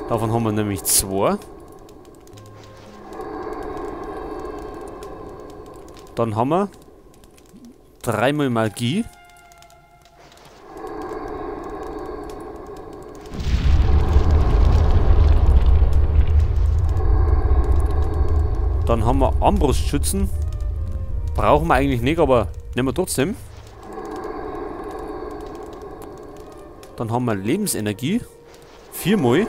Davon haben wir nämlich 2. Dann haben wir 3-mal Magie. Dann haben wir Armbrustschützen. Brauchen wir eigentlich nicht, aber nehmen wir trotzdem. Dann haben wir Lebensenergie. 4-mal.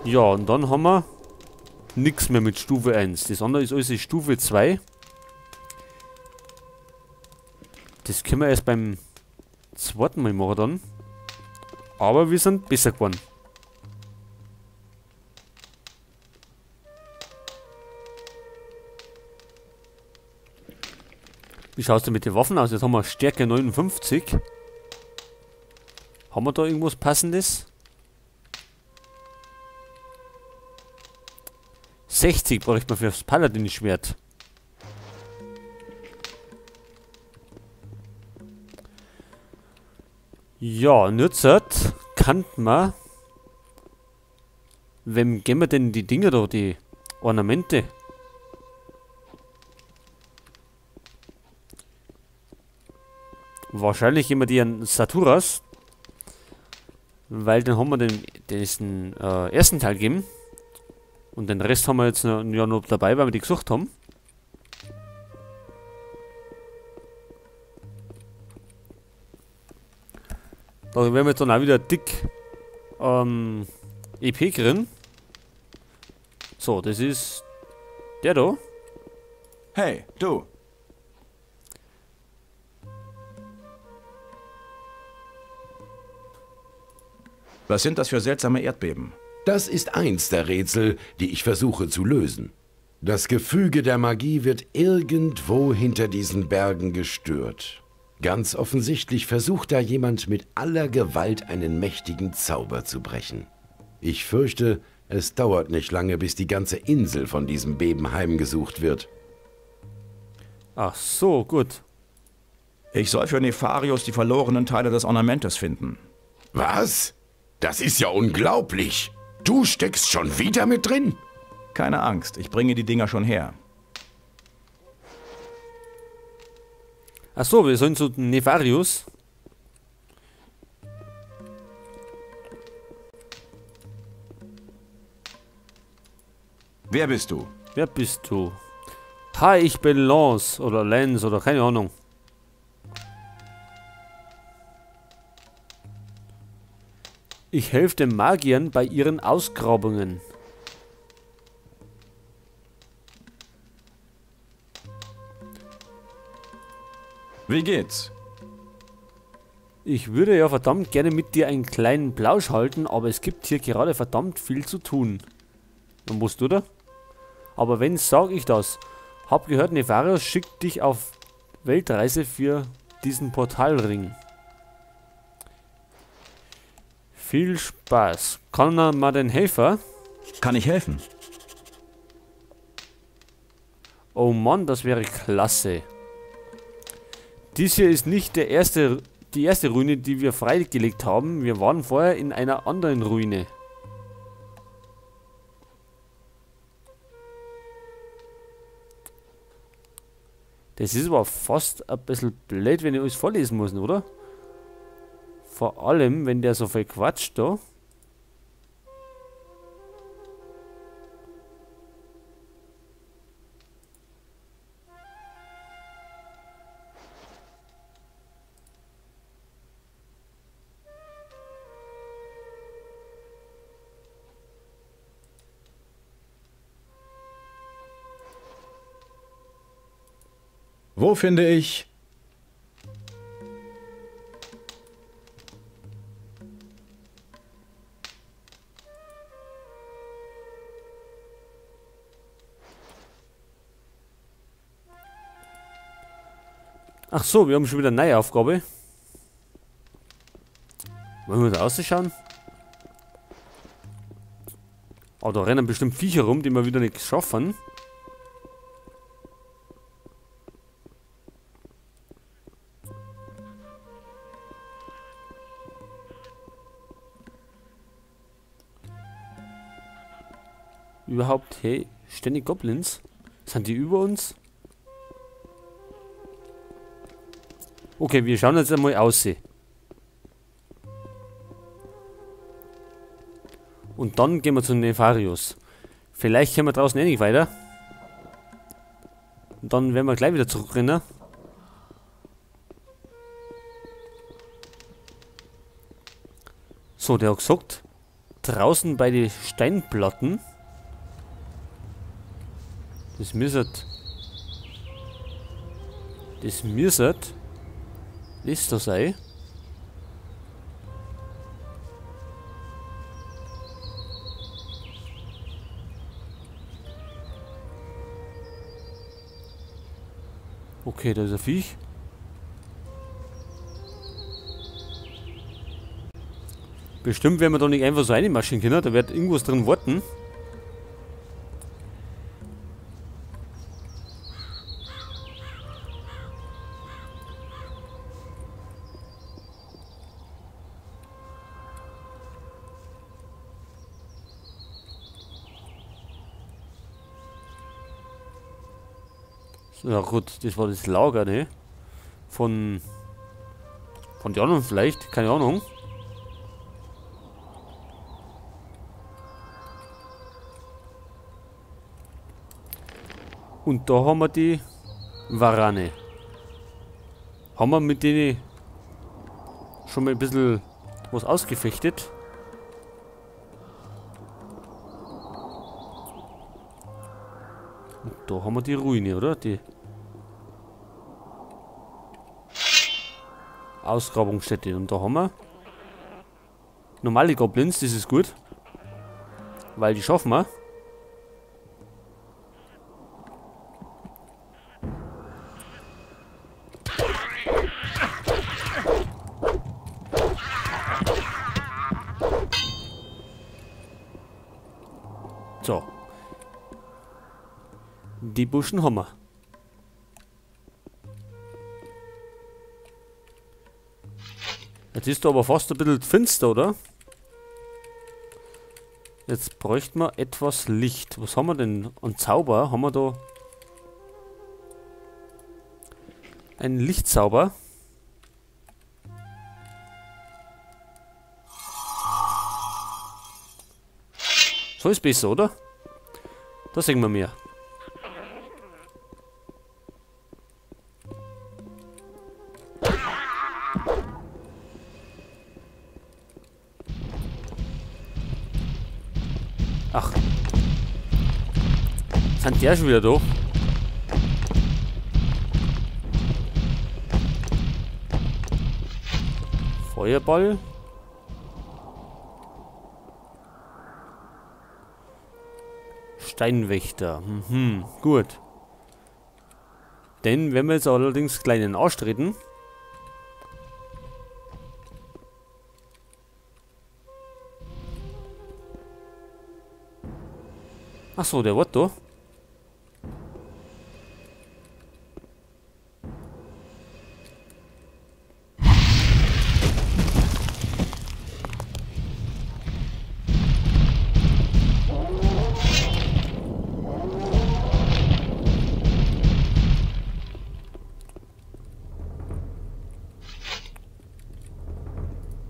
Ja, und dann haben wir nichts mehr mit Stufe 1. Das andere ist alles Stufe 2. Das können wir erst beim zweiten Mal machen dann. Aber wir sind besser geworden. Wie schaut's denn mit den Waffen aus? Jetzt haben wir Stärke 59. Haben wir da irgendwas Passendes? 60 bräuchte man fürs Paladin-Schwert. Ja, und jetzt kann man... Wem geben wir denn die Dinger da, die Ornamente? Wahrscheinlich geben wir die an Saturas. Weil dann haben wir den ersten Teil gegeben. Und den Rest haben wir jetzt noch, ja, noch dabei, weil wir die gesucht haben. Da werden wir jetzt dann auch wieder dick EP kriegen. So, das ist der da. Hey, du. Was sind das für seltsame Erdbeben? Das ist eins der Rätsel, die ich versuche zu lösen. Das Gefüge der Magie wird irgendwo hinter diesen Bergen gestört. Ganz offensichtlich versucht da jemand mit aller Gewalt einen mächtigen Zauber zu brechen. Ich fürchte, es dauert nicht lange, bis die ganze Insel von diesem Beben heimgesucht wird. Ach so, gut. Ich soll für Nefarius die verlorenen Teile des Ornamentes finden. Was? Das ist ja unglaublich! Du steckst schon wieder mit drin? Keine Angst, ich bringe die Dinger schon her. Ach so, wir sollen zu Nefarius. Wer bist du? Wer bist du? Hi, ich bin Lance oder Lance oder keine Ahnung. Ich helfe den Magiern bei ihren Ausgrabungen. Wie geht's? Ich würde ja verdammt gerne mit dir einen kleinen Plausch halten, aber es gibt hier gerade verdammt viel zu tun. Und musst du da? Aber wenn, sag ich das. Hab gehört, Nefarius schickt dich auf Weltreise für diesen Portalring. Viel Spaß. Kann er mal den Helfer? Kann ich helfen? Oh Mann, das wäre klasse. Dies hier ist nicht die erste Ruine, die wir freigelegt haben. Wir waren vorher in einer anderen Ruine. Das ist aber fast ein bisschen blöd, wenn ich alles vorlesen muss, oder? Vor allem, wenn der so viel quatscht da. Wo finde ich... Ach so, wir haben schon wieder eine neue Aufgabe. Wollen wir da rausschauen? Oh, da rennen bestimmt Viecher rum, die wir wieder nicht schaffen. Überhaupt, hey, ständig Goblins. Sind die über uns? Okay, wir schauen jetzt einmal aus. Und dann gehen wir zu Nefarius. Vielleicht können wir draußen eh nicht weiter. Und dann werden wir gleich wieder zurückrennen. So, der hat gesagt, draußen bei den Steinplatten. Das müsste das da sein. Okay, da ist ein Viech. Bestimmt werden wir da nicht einfach so reinmarschieren können. Da wird irgendwas drin warten. Ja gut, das war das Lager, ne? Von den anderen vielleicht, keine Ahnung. Und da haben wir die Warane. Haben wir mit denen schon mal ein bisschen was ausgefechtet. Und da haben wir die Ruine, oder? Die Ausgrabungsstätte. Und da haben wir normale Goblins, das ist gut. Weil die schaffen wir. So. Die Buschen haben wir. Jetzt ist da aber fast ein bisschen finster, oder? Jetzt bräuchten wir etwas Licht. Was haben wir denn an Zauber? Haben wir da einen Lichtzauber? So ist besser, oder? Da sehen wir mehr. Ach. Sind der schon wieder da? Feuerball. Steinwächter. Mhm, gut. Denn wenn wir jetzt allerdings gleich in den Arsch treten. Achso, der war da.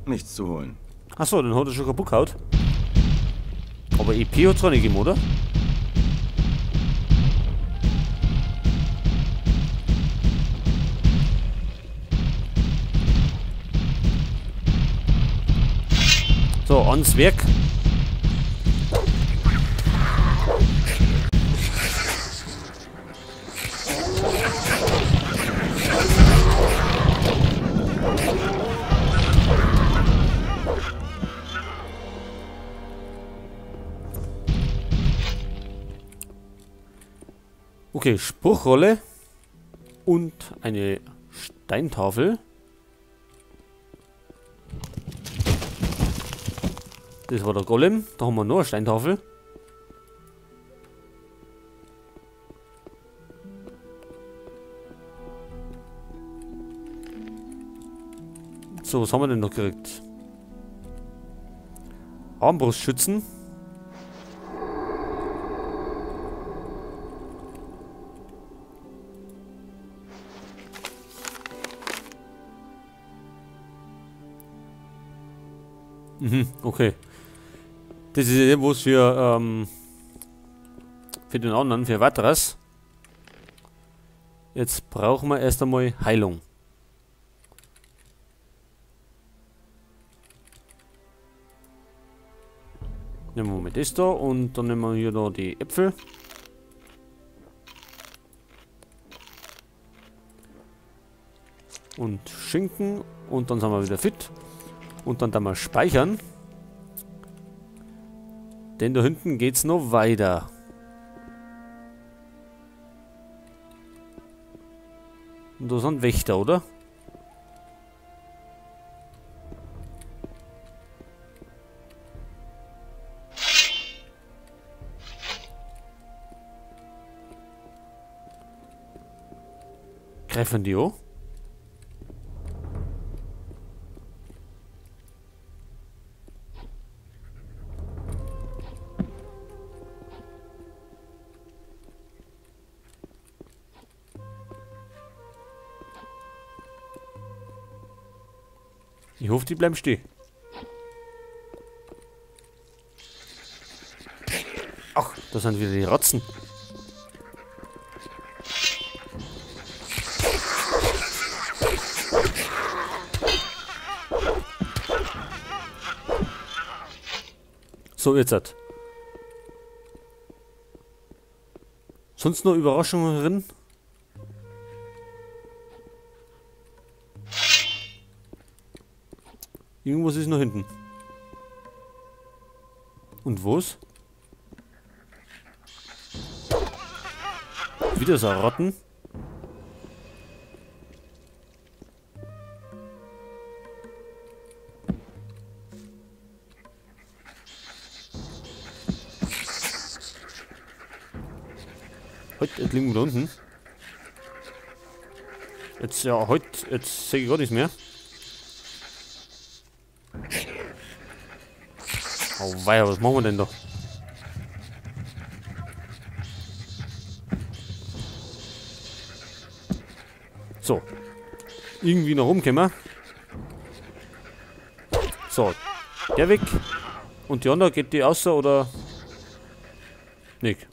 Nichts zu holen. Achso, dann hat er schon kaputt gehauen. Aber EP hat es auch nicht gegeben, oder? So, ans Werk. Okay, Spruchrolle und eine Steintafel. Das war der Golem. Da haben wir noch eine Steintafel. So, was haben wir denn noch gekriegt? Armbrustschützen. Mhm, okay. Das ist ja was für den anderen, für Vatras. Jetzt brauchen wir erst einmal Heilung. Nehmen wir mal das da und dann nehmen wir hier noch die Äpfel. Und Schinken und dann sind wir wieder fit. Und dann wir speichern. Denn da hinten geht's noch weiter. Und da sind Wächter, oder? Greifen die an? Ich hoffe, die bleiben stehen. Ach, da sind wieder die Ratzen. So, jetzt hat. Sonst noch Überraschungen drin? Irgendwas ist noch hinten. Und wo's? Wieder so Ratten. Heute liegen wir da unten. Jetzt, ja, heute, jetzt sehe ich gar nichts mehr. Oh weia, was machen wir denn da? So. Irgendwie noch rumkommen. So. Der weg. Und die andere, geht die außer oder? Nicht.